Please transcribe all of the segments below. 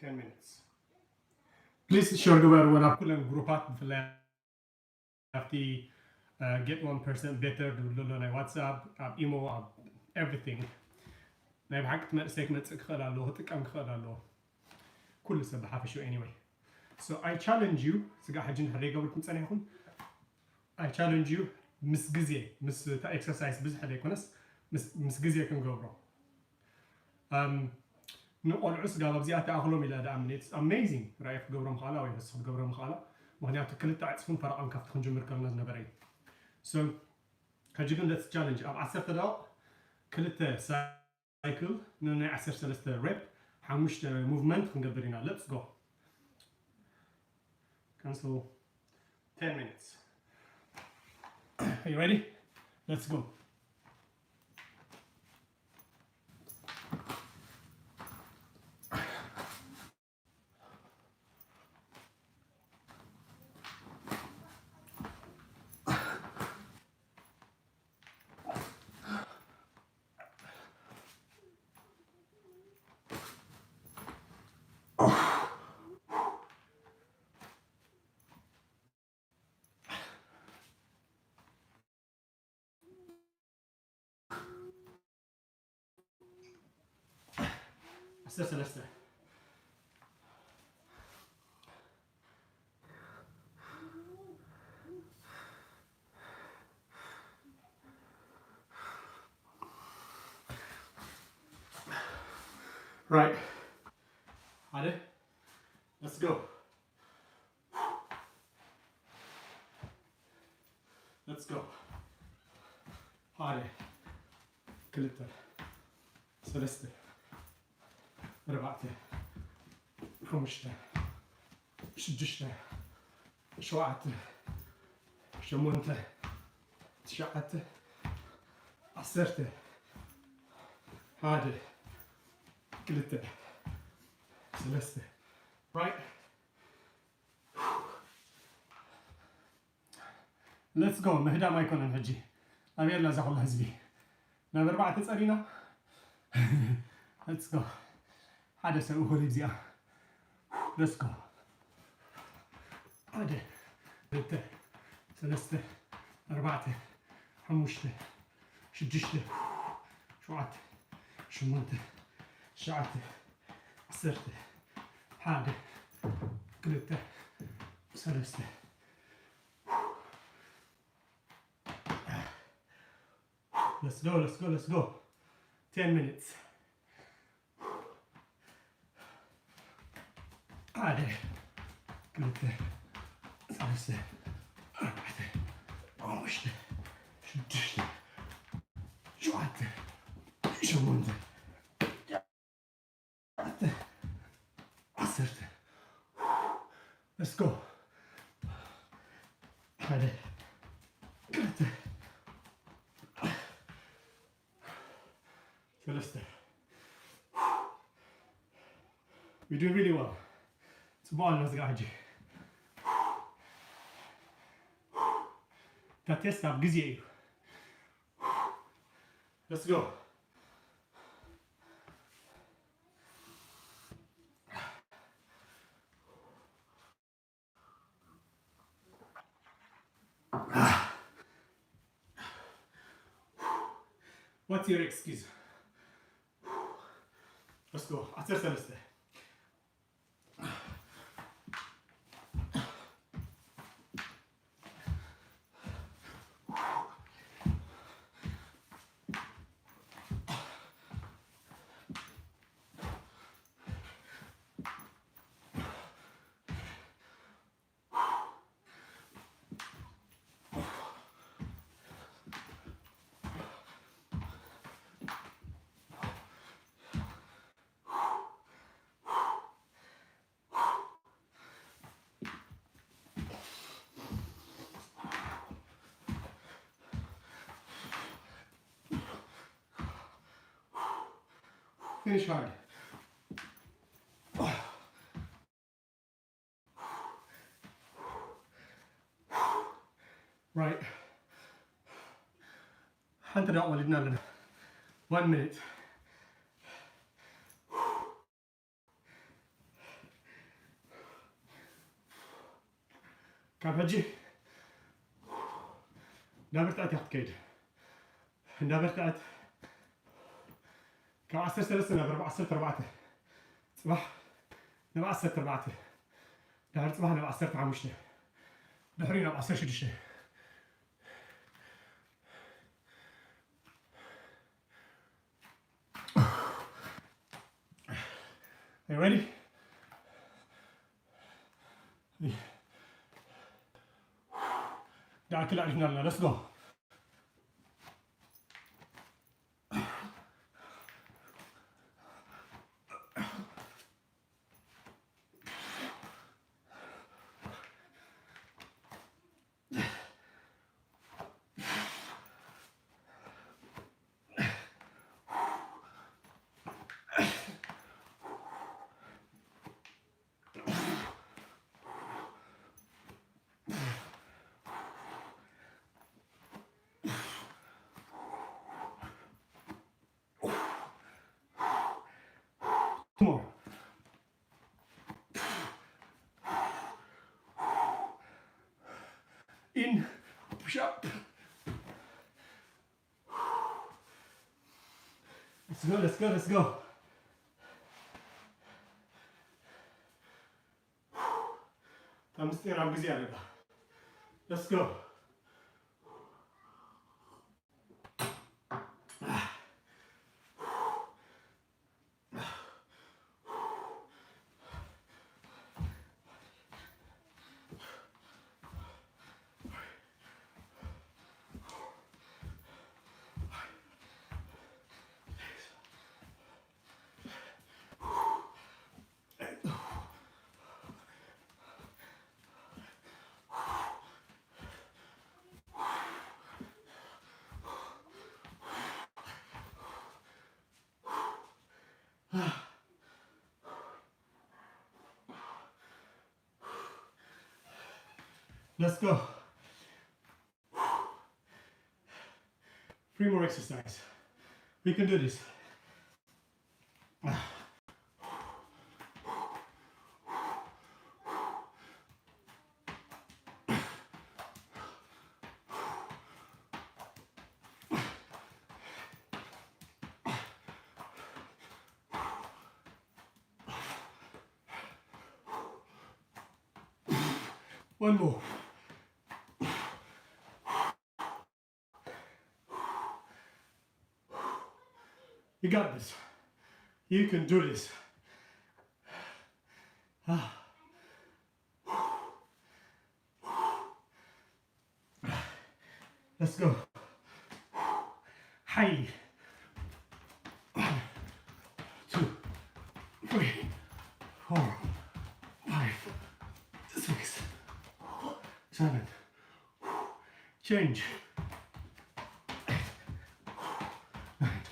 ten minutes. Please share ግበርዎ ናብ ኩለን ግሩፓት፣ ብፍላይ ኣብቲ get one percent better ዝብል ዘሎ ናይ ዋትሳፕ፣ ኣብ ኢሞ፣ ኣብ everything። ናይ ብሓቂ እቲ መንእሰይ ክመፅእ ክኽእል ኣለዎ፣ ክጥቀም ክኽእል ኣለዎ፣ ኩሉ ሰብ ብሓፈሽኡ። Anyway, so I challenge you፣ ስጋዕ ሕጂ እንድሕር ዘይገብርኩም ፀኒሕኩም፣ I challenge you፣ ምስ ግዜ፣ ምስ እታ ኤክሰርሳይስ ብዝሕ ዘይኮነስ ምስ ግዜ ክንገብሮ። ንቆልዑ ስጋብ ኣብዚኣ ተኣኽሎም ኢላ ደኣ ምኔት ኣሜዚንግ ራእይ ክትገብሮ ምኽኣላ ወይ ንሱ ክትገብሮ ምኽኣላ። ምኽንያቱ ክልተ ዕፅፍን ፈረቓን ካብቲ ክንጅምር ከለና ዝነበረ እዩ። So ሕጂ ግን let's challenge፣ ኣብ ዓሰርተ ደቂቕ ክልተ ሳይክል ንናይ ዓሰርተ ሰለስተ ሬፕ ሓሙሽተ ሙቭመንት ክንገብር ኢና። Let's go። Cancel ten minutes. Are you ready? Let's go. ዓሰርተ ሰለስተ። Right. ሓደ። Let's go. Let's go. ሓደ፣ ክልተ፣ ሰለስተ፣ ኣርባዕተ፣ ሓሙሽተ፣ ሽዱሽተ፣ ሸውዓተ፣ ሸሞንተ፣ ትሽዓተ፣ ዓሰርተ። ሓደ፣ ክልተ፣ ሰለስተ። Right? Let's go። ምህዳም ኣይኮነን ሕጂ። ኣበይ ኣላ እዛ ኩላ ህዝቢ? ናብ ኣርባዕተ ጸሪና። Let's go። ሓደ ሰብ እኹል እዚኣ። Let's go። ሓደ፣ ክልተ፣ ሰለስተ፣ ኣርባዕተ፣ ሓሙሽተ፣ ሽዱሽተ፣ ሸውዓተ፣ ሸሞንተ፣ ትሽዓተ፣ ዓሰርተ፣ ሓደ፣ ክልተ፣ ሰለስተ። Let's go, let's go, let's go. Ten minutes. ሓደ፣ ክልተ፣ ሰለስተ፣ ኣርባዕተ፣ ሓሙሽተ፣ ሽዱሽተ፣ ሸውዓተ፣ ሸሞንተ፣ ዓሰርተ። Let's go። ሓደ፣ ክልተ፣ ሰለስተ። We do really well። ጽቡቕ ኣሎ ዝጋ ሕጂ። እታ ቴስት ኣብ ግዜ እዩ። Let's go። What's your excuse? Let's go. ዓሰርተ ሰለስተ። Finish hard. Right. ሓንቲ ደቂቕ ወሊድና ኣለና። One minute. ካብ ሕጂ እንዳበርትዐት እያ ክትከይድ። እንዳበርትዐት ካብ ዓሰርተ ሰለስተ ናብ ዓሰርተ ኣርባዕተ፣ ጽባሕ ናብ ዓሰርተ ኣርባዕተ፣ ድሕሪ ጽባሕ ናብ ዓሰርተ ሓሙሽተ፣ ድሕሪ ናብ ዓሰርተ ሽዱሽተ። Are you ready? ዳዕክል ኣሪፍና ኣለና። Let's go. More. In, push up. Let's go, let's go, let's go. እታ ምስጢር ኣብ ግዜ ኣለላ። Let's go. Let's go. Three more exercise. We can do this. One more. You got this. You can do this. Ah. Let's go. ሓይሊ. One, two, three, four, five, six, seven. Change. Nine,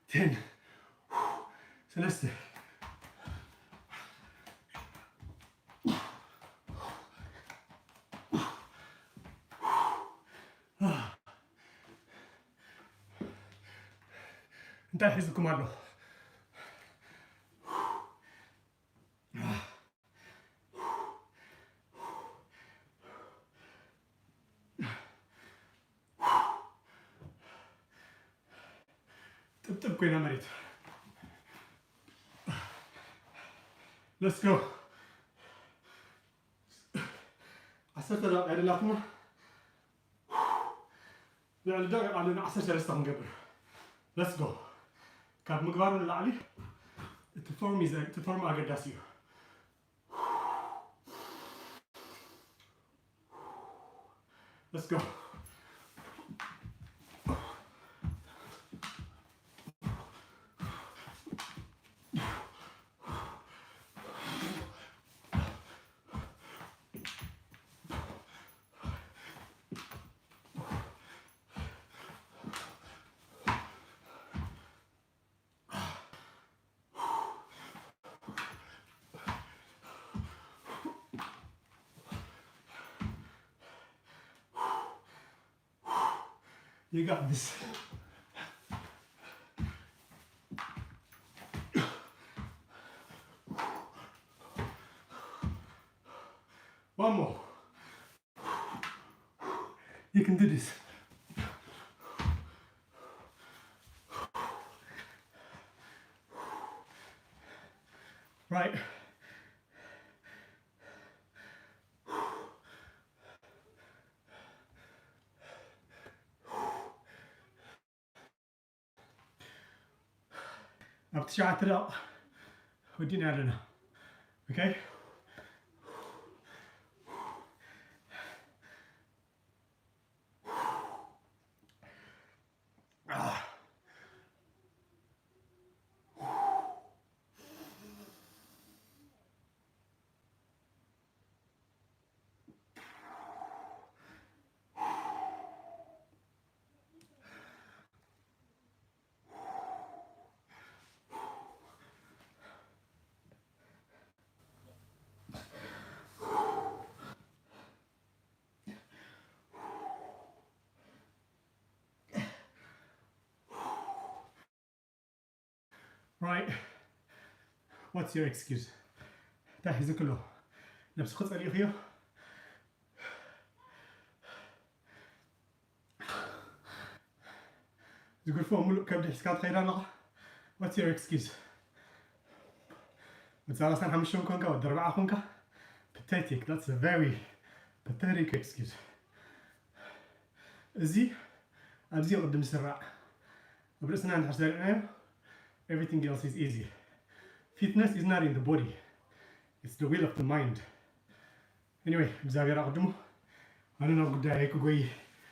ten. ሰለስተ። እንታይ ሒዝኩም ኣሎ? ጥብጥብ ኮይና መሬት። Let's go. ዓሰርተ ደቂቃ ኣይደላትና። ልዕሊ ደቂቃ ኣለና፣ ዓሰርተ ሰለስተ ክንገብር። Let's go. ካብ ምግባሩ ንላዕሊ እቲ ፎርም ይዘ-፣ እቲ ፎርም ኣገዳሲ እዩ። Let's go. You got this. One more. You can do this. Right. ኣብ ትሽዓተ ደቂቕ ወዲእና ኣለና። Okay? Right. What's your excuse? እንታይ ሒዙ ክሎ? ነብስኺ ጸሊእኽዮ? ዝግርፎ ሙሉእ ከብዲ ሒዝካ ትኸይድ ኣለኻ? What's your excuse? ወዲ ሰላሳን ሓሙሽተን ኮንካ፣ ወዲ ኣርባዓ ኮንካ? Pathetic. That's a very pathetic excuse. እዚ ኣብዚ ቅድም ስራዕ ኣብ ርእስና እንድሕር ሰሪዕናዮ፣ everything else is easy. Fitness is not in the body. It's the will of the mind. Anyway፣ እግዚኣብሔር ኣቕድሙ። ኣነ ናብ ጉዳይ ክጎይ